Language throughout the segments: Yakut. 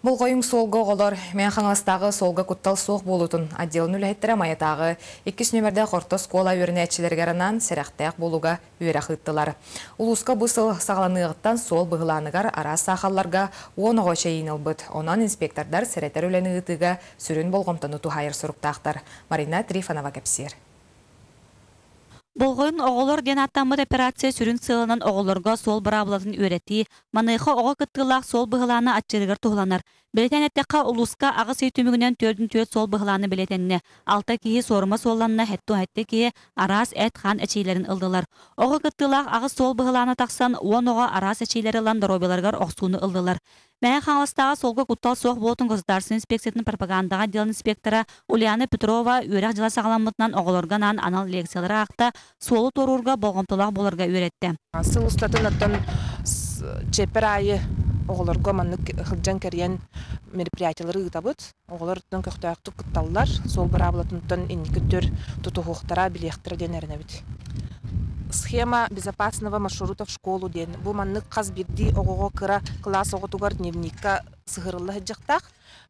Болҕойуҥ суолга оҕолор, Мэҥэ Хаҥаластааҕы суолга куттал суох буолуутун отделын үлэһиттэрэ Майатааҕы иккис нүөмэрдээх орто оскуола үөрэнээччилэригэр анаан сэрэхтээх буолууга үөрэх ыыттылар. Улууска бу сыл саҕаланыаҕыттан суол быһылааныгар араас саахалларга 10 оҕо эчэйиини ылбыт. Онон инспектордар сэрэтэр үлэни ыытыыга сүрүн болҕомтону туһаайар соруктаахтар. Марина Трифонова кэпсиэр. Болҕойун оҕолор диэн ааттаммыт операция сүрүн сыалынан оҕолорго суол быраабылатын үөрэтии, маныаха оҕо кыттыылаах суол быһылаана аччыырыгар туһуланар. Бэлиэтээн эттэххэ, улууска аҕыс ый түмүгүнэн 44 суол быһылаана бэлиэтэннэ. Алта киһи суорума суолланна, 77 киһи араас эт-хаан эчэйиилэрин ыллылар. Оҕо кыттыылаах аҕыс суол быһылаана тахсан, 10 оҕо араас эчэйиилэри ылан доруобуйаларыгар охсууну ыллылар. Мэҥэ Хаҥаластааҕы суолга куттал суох буолуутун государственнай инспекциятын пропагандаҕа отделын инспектора Ульяна Петрова үөрэх дьыла саҕаламмытынан оҕолорго анаан анал лекциялары аахта, суолу туоруурга болҕомтолоох буоларга үөрэттэ. Сыл устатын оттон чиэппэр аайы оҕолорго маннык сылдьан кэрийэн мероприятиелары ыытабыт. Оҕолор оттон көхтөөхтүк кытталлар, суол быраабылатыттан инники өттүгэр тутуһуохтара, билиэхтэрэ диэн эрэнэбит. Схема безопасного маршрута в школу диэн бу маннык хас биирдии оҕоҕо кыра кылаас оҕотугар дневникка сыһыарылла сылдьыахтаах.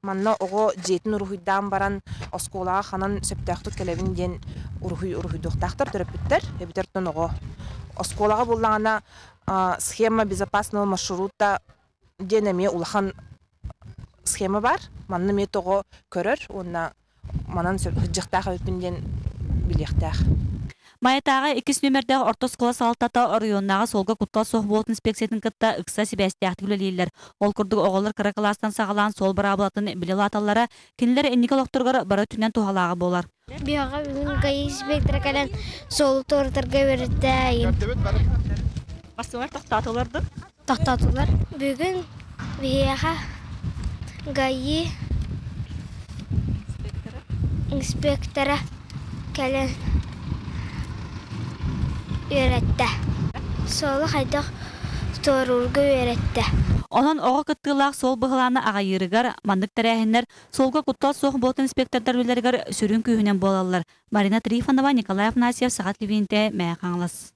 Манна оҕо дьиэтин уруһуйдаан баран оскуолаҕа ханан сөптөөхтүк кэлэбин диэн уруһуй уруһуйдуохтаахтар төрөппүттэр эбэтэр оттон оҕо. Оскуолаҕа буллаҕына схема безопасного маршрута диэн эмиэ улахан схема баар. Манна эмиэ тоҕо көрөр уонна манан сылдьыахтаах эбиппин диэн билиэхтээх. Майатааҕы иккис нүөмэрдээх орто оскуола салалтата оройуоннааҕы суолга куттал суох буолуутун инспекциятын кытта ыкса сибээстээхтик үлэлииллэр. Ол курдук оҕолор кыра кылаастан саҕалаан суол быраабылатын билэ улааталлара кинилэр инники олохторугар бары өттүнэн туһалааҕа буолар. Биһиэхэ бүгүн ГАИ инспектора кэлэн суолу туоратарга үөрэттэ. Бастыҥнар тохтоотулар дуо? Тохтоотулар. Бүгүн биһиэхэ ГАИ инспектора кэлэн үөрэттэ. Суолу хайдах туоруурга үөрэттэ. Онон оҕо кыттыылаах суол быһылаана аҕайыырыгар маннык тэрээһиннэр суолга куттал суох буолтун инспектордар үлэлэригэр сүрүн күүһүнэн буолаллар. Марина Трифонова, Николай Афанасьев, Саха телевидениетэ, Мэҥэ Хаҥалас.